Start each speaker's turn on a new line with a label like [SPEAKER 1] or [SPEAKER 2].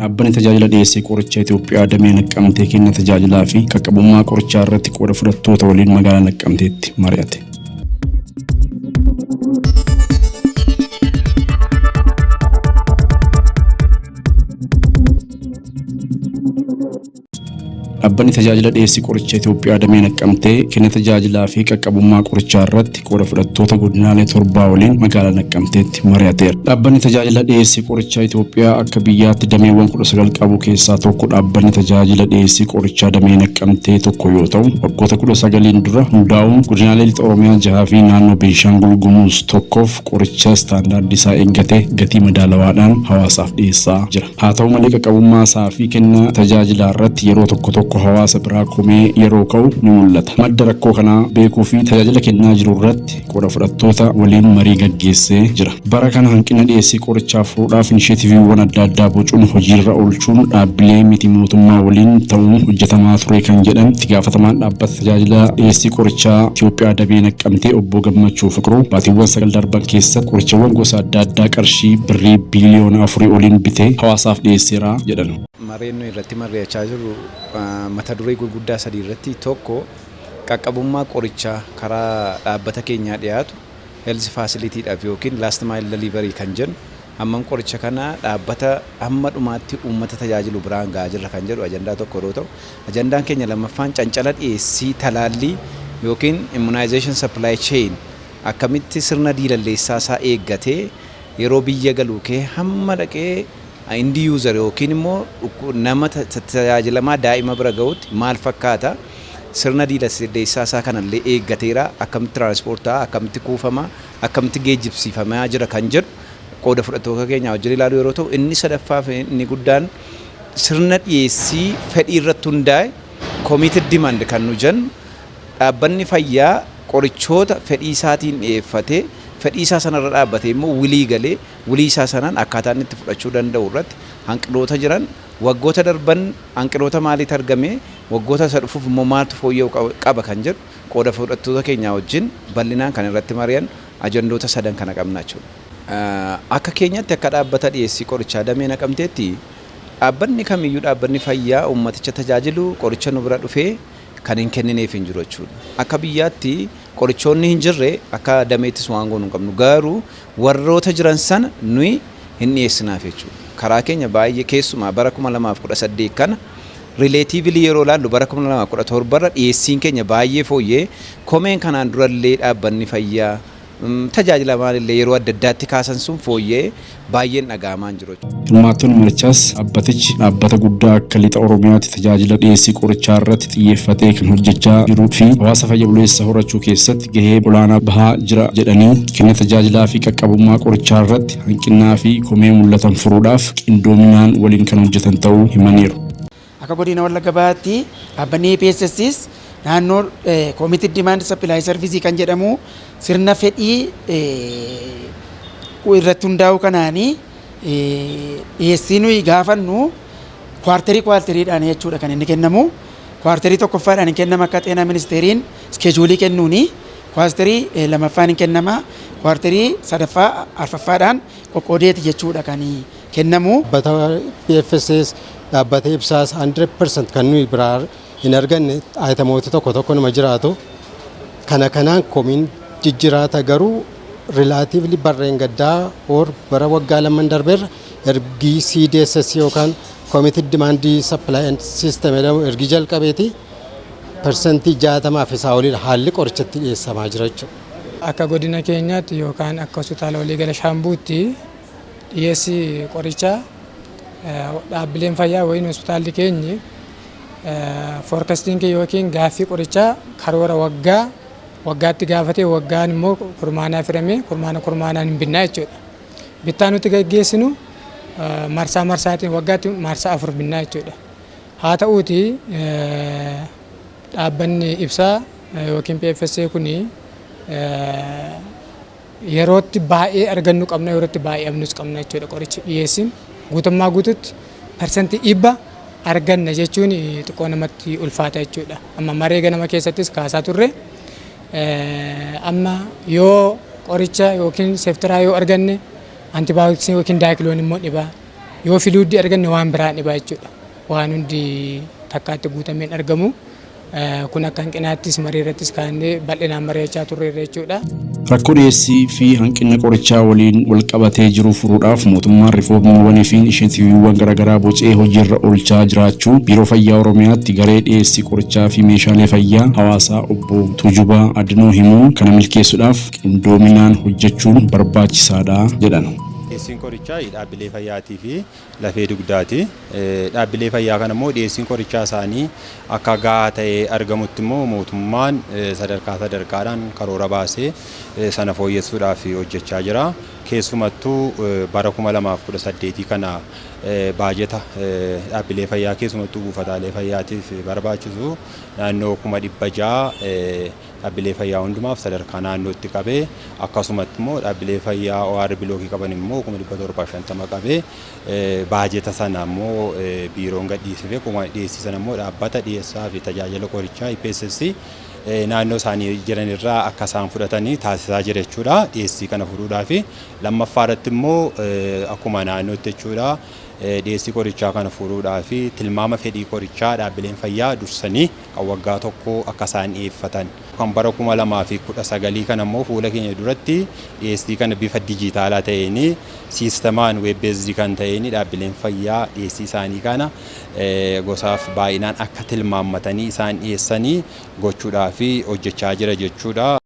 [SPEAKER 1] Dhaabbanni tajaajila dhiyeessii qorichaa Itoophiyaa damee Naqqamtee kenna tajaajilaa fi qaqqabummaa qorichaa irratti qooda fudhattoota waliin magaalaa Naqqamteetti mari'ate. Dhaabbanni tajaajila dhiyeessii qorichaa Itoophiyaa damee Naqqamtee kenna tajaajilaa fi qaqqabummaa qorichaa irratti qooda fudhattoota godinaalee torbaa waliin magaalaa Naqqamteetti mari'ateera. Dhaabbanni tajaajila dhiyeessii qorichaa Itoophiyaa akka biyyaatti dameewwan 19 qabu keessaa tokko dhaabbanni tajaajila dhiyeessii qorichaa damee Naqqamtee tokko yoo ta'u, waggoota 19n dura hundaa'uun godinaalee lixa Oromiyaa jahaa fi naannoo Beenshaangul Gumuz tokkoof qoricha istaandaardii isaa eeggate gatii madaalawaadhaan hawaasaaf dhiyeessaa jira. Haa ta'u malee, qaqqabummaa isaa fi kenna tajaajilaa irratti yeroo tokko tokko hawaasa biraa komee yeroo ka'u ni mul'ata. Madda rakkoo kanaa beekuu fi tajaajila kennaa jiru irratti qooda fudhattoota waliin marii gaggeessee jira. Bara kana hanqina dhiyeessii qorichaa furuudhaaf inisheetiiviiwwan adda addaa bocuun hojiirra oolchuun dhaabbilee miti mootummaa waliin ta'uun hojjetamaa ture kan jedhan itti gaafatamaan dhaabbata tajaajila dhiyeessii qorichaa Itoophiyaa damee Naqqamtee obbo Gammachuu Fiqiruu, baatiiwwan 9 darban keessatti qorichawwan gosa adda addaa qarshii birrii biiliyoona 4 oliin bitee hawaasaaf dhiyeesseera jedhan.
[SPEAKER 2] Mareen nuyi irratti marri'achaa jirru mata duree gurguddaa sadii irratti: tokko qaqqabummaa qorichaa karaa dhaabbata keenyaa dhiyaatu health facility dhaaf yookiin last mile delivery kan jennu, hammam qoricha kana dhaabbata hamma dhumaatti uummata tajaajilu biraan ga'aa jirra kan jedhu ajandaa tokko yeroo ta'u, ajandaan keenya lammaffaan cancala dhiyeessii talaallii yookiin immunization supply chain akkamitti sirna diilalleessaa isaa eeggatee yeroo biyya galuu kee hamma dhaqee end user yookiin immoo nama tajaajilamaa daa'ima bira ga'utti maal fakkaata, sirna diilalleessaa isaa kanallee eeggateera, akkamitti transport ta'a, akkamitti kuufama, akkamitti geejjibsiifamaa jira kan jedhu qooda fudhattoota keenya wajjin ilaaluu yeroo ta'u, inni sadaffaa fi inni guddaan sirna dhiyeessii fedhii irratti hundaa'e, committed demand kan nu jennu, dhaabbanni fayyaa qorichoota fedhii isaatiin dhiyeeffatee, fedhii isaa sanarra dhaabbatee immoo wilii galee wilii isaa sanaan akkaataa inni itti fudhachuu danda'u irratti hanqinoota jiran, waggoota darban hanqinoota maaliitu argame, waggoota isa dhufuuf immoo maaltu fooyya'uu qaba kan jedhu qooda fudhattoota keenyaa wajjin bal'inaan kan irratti mari'an ajandoota sadan kana qabna jechuudha. Akka keenyatti, akka dhaabbata dhiyeessii qorichaa damee Naqamteetti, dhaabbanni kamiyyuu, dhaabbanni fayyaa uummaticha tajaajilu qoricha nu bira dhufee kan hin kennineef hin jiru jechuudha. Akka biyyaatti qorichoonni hin jirre akka dameettis waan goonu hin qabnu. Garuu warroota jiran sana nuyi hin dhiyeessinaaf jechuudha. Karaa keenya baay'ee keessumaa bara 2018 kana relatively yeroo ilaallu bara 2017 irra dhiyeessiin keenya baay'ee fooyyee. Komeen kanaan durallee dhaabbanni fayyaa tajaajila maalillee yeroo adda addaatti kaasan sun fooyyee baay'een dhaga'amaa hin jiru.
[SPEAKER 1] Hirmaattonni marichaas dhaabbatichi dhaabbata guddaa akka lixa Oromiyaatti tajaajila dhiyeessii qorichaa irratti xiyyeeffatee kan hojjechaa jiruu fi hawaasa fayya buleessa horachuu keessatti gahee olaanaa bahaa jira jedhanii, kenna tajaajilaa fi qaqqabummaa qorichaa irratti hanqinnaa fi komee mul'atan furuudhaaf qindoominaan waliin kan hojjetan ta'uu himaniiru.
[SPEAKER 3] Akka godina Wallagga Bahaatti dhaabbanni EPSSs naannoo Committed Demand Supply Service kan jedhamu sirna fedhii irratti hundaa'u kanaanii dhiyeessii nuyi gaafannu quarter quarteriidhaan jechuudha kan inni kennamu. Quarter tokkoffaadhaan hin kennama akka xeenaa ministeeriin schedule kennuuni. Quarter lamaffaan hin kennama. Quarter sadaffaa, arfaffaadhaan qoqqoodeeti jechuudha kan kennamu.
[SPEAKER 4] Dhaabbata PFSS, dhaabbata ibsaas 100% kan nuyi biraa hin arganne itemoota tokko tokko nama jiraatu. Kana kanaan komiin jijjiraata, garuu relatively barreen gaddaa or bara waggaa lamaan darbeerra ergii CDSS yookaan Committed Demand Supply and System jedhamu ergii jalqabeeti 60% isaa oliidha haalli qorichatti dhiyeessamaa jira jechuudha.
[SPEAKER 5] Akka godina keenyaatti yookaan akka hospitaala waliigala Shaambuutti dhiyeessii qorichaa dhaabbileen fayyaa wayiin hospitaalli keenyi forecasting yookiin gaaffii qorichaa karoora waggaa waggaatti gaafatee, waggaan immoo kurmaanaa firamee kurmaana kurmaanaan hin binnaa jechuudha. Bittaa nuti gaggeessinu marsaa marsaatiin waggaatti marsaa afur binnaa jechuudha. Haa ta'uuti, dhaabbanni ibsaa yookiin PFSA kuni yerootti baay'ee argannu qabna, yerootti baay'ee abnus qabna jechuudha. Qorichi dhiyeessin guutummaa guututti 100% arganna jechuun xiqqoo namatti ulfaata jechuudha. Amma maree ganama keessattis kaasaa turre, amma yoo qoricha yookiin seeftiraa yoo arganne antibiotics yookiin daakiloon immoo dhibaa. Yoo fluidii arganne waan biraan dhibaa jechuudha. Waan hundi takkaatti guutameen argamu. Kun akka hanqinaattis marii irrattis kaannee bal'inaan mari'achaa turreerra jechuudha.
[SPEAKER 1] Rakkoo dhiyeessii fi hanqina qorichaa waliin wal qabatee jiru furuudhaaf mootummaan riifoormiiwwanii fi inisheetiiviiwwan garaagaraa bocee hojiirra oolchaa jiraachuu Biiroo Fayyaa Oromiyaatti garee dhiyeessii qorichaa fi meeshaalee fayyaa hawaasaa obbo Tuujubaa Adinoo himuun, kana milkeessuudhaaf qindoominaan hojjechuun barbaachisaadha jedhan.
[SPEAKER 6] Dhiyeessiin qorichaa dhaabbilee fayyaatii fi lafee dugdaati. Dhaabbilee fayyaa kana immoo dhiyeessiin qorichaa isaanii akka gahaa ta'ee argamutti immoo mootummaan sadarkaa sadarkaadhaan karoora baasee sana fooyyessuudhaaf hojjechaa jira. Keessumattuu bara 2018 kana baajeta dhaabbilee fayyaa, keessumattuu buufataalee fayyaatiif barbaachisu naannoo 600,000 dhaabbilee fayyaa hundumaaf sadarkaa naannootti qabee, akkasumatti immoo dhaabbilee fayyaa OR blockii qaban immoo 750,000 qabee, baajeta sana immoo biiroon gadhiisifee, dhiyeessii sana immoo dhaabbata dhiyeessaa fi tajaajila qorichaa IPSS naannoo isaanii jiran irraa akka isaan fudhatanii taasisaa jira jechuudha dhiyeessii kana furuudhaa. Fi lammaffaa irratti immoo akkuma naannootti jechuudha, dhiyeessii qorichaa kana furuudhaa fi tilmaama fedhii qorichaa dhaabbileen fayyaa dursanii kan waggaa tokko akka isaan dhiyeeffatan, kan bara 2019 kana immoo fuula keenya duratti dhiyeessii kana bifa dijitaalaa ta'een, siistemaan web based kan ta'een, dhaabbileen fayyaa dhiyeessii isaanii kana gosaaf baay'inaan akka tilmaammatanii isaan dhiyeessanii gochuudhaa fi hojjechaa jira jechuudha.